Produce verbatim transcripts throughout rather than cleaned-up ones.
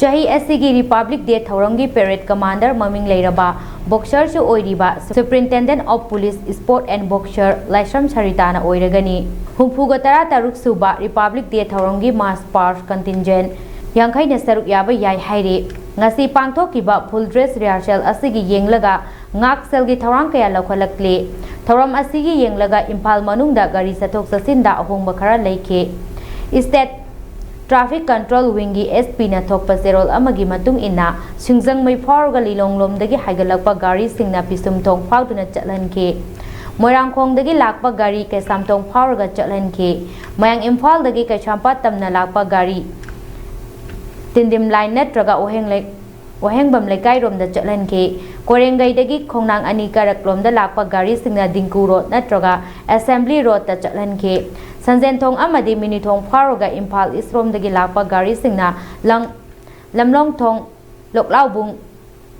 ꯆꯍꯤ ꯑꯁꯤꯒꯤ Republic Day ꯊꯧꯔꯝꯒꯤ parade commander ꯃꯃꯤꯡ ꯂꯩꯔꯕ boxerꯁꯨ ꯑꯣꯏꯔꯤꯕ Superintendent of Police Sport and Boxer ꯂꯥꯏꯁ꯭ꯔꯝ ꯁꯔꯤꯇꯥꯅ ꯑꯣꯏꯔꯒꯅꯤ꯫ ꯍꯨꯝꯐꯨꯒ ꯇꯔꯥ ꯇꯔꯨꯛ ꯁꯨꯕ Republic Day ꯊꯧꯔꯝꯒꯤ march past contingent ꯌꯥꯡꯈꯩꯅ ꯁꯔꯨꯛ ꯌꯥꯕ ꯌꯥꯏ ꯍꯥꯏꯔꯤ꯫ ꯉꯁꯤ ꯄꯥꯡꯊꯣꯛꯈꯤꯕ full dress rehearsal ꯑꯁꯤꯒꯤ ꯌꯦꯡꯂꯒ ꯉꯥꯛꯁꯦꯜꯒꯤ ꯊꯧꯔꯥꯡ ꯀꯌꯥ ꯂꯧꯈꯠꯂꯛꯂꯤ꯫ ꯊꯧꯔꯝ ꯑꯁꯤꯒꯤ ꯌꯦꯡꯂꯒ ꯏꯝꯐꯥꯜ ꯃꯅꯨꯡꯗ ꯒꯥꯔꯤ ꯆꯠꯊꯣꯛ ꯆꯠꯁꯤꯟꯗ ꯑꯍꯣꯡꯕ ꯈꯔ ꯂꯩꯈꯤ꯫ State Traffic Control Wingꯒꯤ SP ꯅ ꯊꯣꯛꯄ ꯆꯦꯔꯣꯜ ꯑꯃꯒꯤ ꯃꯇꯨꯡ ꯏꯟꯅ, ꯁꯤꯡꯖꯃꯩ ꯐꯥꯎꯔꯒ ꯂꯤꯂꯣꯡꯂꯣꯝꯗꯒꯤ ꯍꯥꯏꯒꯠꯂꯛꯄ ꯒꯥꯔꯤꯁꯤꯡꯅ ꯄꯤꯁꯨꯝꯊꯣꯡ ꯐꯥꯎꯗꯨꯅ ꯆꯠꯍꯟꯈꯤ꯫ ꯃꯣꯏꯔꯥꯡꯈꯣꯡꯗꯒꯤ ꯂꯥꯛꯄ ꯒꯥꯔꯤ ꯀꯩꯁꯥꯝꯊꯣꯡ ꯐꯥꯎꯔꯒ ꯆꯠꯍꯟꯈꯤ꯫ ꯃꯌꯥꯡ ꯏꯝꯐꯥꯜꯗꯒꯤ ꯀꯩꯁꯥꯝꯄꯥꯠ ꯇꯝꯅ ꯂꯥꯛꯄ ꯒꯥꯔꯤ ꯇꯤꯟꯗꯤꯝ line ꯅꯠꯇ꯭ꯔꯒ ꯋꯥꯍꯦꯡ ꯂꯩ-, ꯋꯥꯍꯦꯡꯕꯝ ꯂꯩꯀꯥꯏꯔꯣꯝꯗ ꯆꯠꯍꯟꯈꯤ꯫ ꯀꯣꯔꯦꯡꯒꯩꯗꯒꯤ ꯈꯣꯡꯅꯥꯡ ꯑꯅꯤ ꯀꯥꯔꯛꯂꯣꯝꯗ ꯂꯥꯛꯄ ꯒꯥꯔꯤꯁꯤꯡꯅ ꯗꯤꯡꯀꯨ road ꯅꯠꯇ꯭ꯔꯒ Assembly Roadꯇ ꯆꯠꯍꯟꯈꯤ꯫ ꯁꯟꯖꯦꯟꯊꯣꯡ ꯑꯃꯗꯤ ꯃꯤꯅꯨꯊꯣꯡ ꯐꯥꯎꯔꯒ ꯏꯝꯐꯥꯜ Eastꯔꯣꯝꯗꯒꯤ ꯂꯥꯛꯄ ꯒꯥꯔꯤꯁꯤꯡꯅ ꯂꯪ-, ꯂꯝꯂꯣꯡꯊꯣꯡ, ꯂꯣꯛꯂꯥꯎꯕꯨꯡ,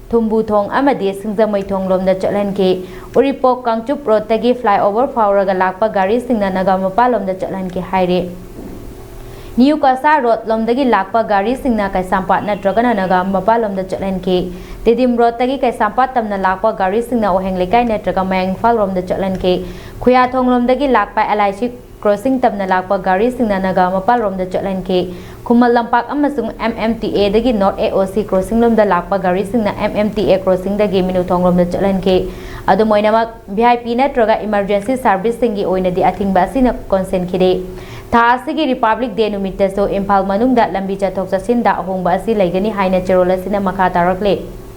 ꯊꯨꯝꯕꯨꯊꯣꯡ ꯑꯃꯗꯤ ꯁꯤꯡꯖꯃꯩꯊꯣꯡꯂꯣꯝꯗ ꯆꯠꯍꯟꯈꯤ꯫ ꯎꯔꯤꯄꯣꯛ ꯀꯥꯡꯆꯨꯞ roadꯇꯒꯤ flyover ꯐꯥꯎꯔꯒ ꯂꯥꯛꯄ ꯒꯥꯔꯤꯁꯤꯡꯅ ꯅꯥꯒꯥꯃꯄꯥꯜꯂꯣꯝꯗ ꯆꯠꯍꯟꯈꯤ ꯍꯥꯏꯔꯤ꯫ New ꯀꯁꯥ roadꯂꯣꯝꯗꯒꯤ ꯂꯥꯛꯄ ꯒꯥꯔꯤꯁꯤꯡꯅ ꯀꯩꯁꯥꯝꯄꯥꯠ ꯅꯠꯇ꯭ꯔꯒꯅ ꯅꯥꯒꯥꯃꯄꯥꯜꯂꯣꯝꯗ ꯆꯠꯍꯟꯈꯤ꯫ ꯇꯤꯗꯤꯝ roadꯇꯒꯤ ꯀꯩꯁꯥꯝꯄꯥꯠ ꯇꯝꯅ ꯂꯥꯛꯄ ꯒꯥꯔꯤꯁꯤꯡꯅ ꯋꯥꯍꯦꯡ ꯂꯩꯀꯥꯏ ꯅꯠꯇ꯭ꯔꯒ ꯃꯌꯥꯡ ꯏꯝꯐꯥꯜꯔꯣꯝꯗ ꯆꯠꯍꯟꯈꯤ꯫ ꯈꯨꯌꯥꯊꯣꯡꯂꯣꯝꯗꯒꯤ ꯂꯥꯛꯄ LIC crossing ꯇꯝꯅ ꯂꯥꯛꯄ ꯒꯥꯔꯤꯁꯤꯡꯅ ꯅꯥꯒꯥꯃꯄꯥꯜꯔꯣꯝꯗ ꯆꯠꯍꯟꯈꯤ꯫ ꯈꯨꯃꯟ ꯂꯝꯄꯥꯛ ꯑꯃꯁꯨꯡ MMTAꯗꯒꯤ North AOC crossingꯂꯣꯝꯗ ꯂꯥꯛꯄ ꯒꯥꯔꯤꯁꯤꯡꯅ MMTA crossingꯗꯒꯤ ꯃꯤꯅꯨꯊꯣꯡꯂꯣꯝꯗ ꯆꯠꯍꯟꯈꯤ꯫ ꯑꯗꯨꯝ ꯑꯣꯏꯅꯃꯛ, VIP ꯅꯠꯇ꯭ꯔꯒ emergency serviceꯁꯤꯡꯒꯤ ꯑꯣꯏꯅꯗꯤ ꯑꯊꯤꯡꯕ ꯑꯁꯤꯅ ꯀꯣꯟꯁꯤꯟꯈꯤꯗꯦ꯫ ꯊꯥ ꯑꯁꯤꯒꯤ Republic Day ꯅꯨꯃꯤꯠꯇꯁꯨ ꯏꯝꯐꯥꯜ ꯃꯅꯨꯡꯗ ꯂꯝꯕꯤ ꯆꯠꯊꯣꯛ ꯆꯠꯁꯤꯟꯗ ꯑꯍꯣꯡꯕ ꯑꯁꯤ ꯂꯩꯒꯅꯤ ꯍꯥꯏꯅ ꯆꯦꯔꯣꯜ ꯑꯁꯤꯅ ꯃꯈꯥ ꯇꯥꯔꯛꯂꯤ꯫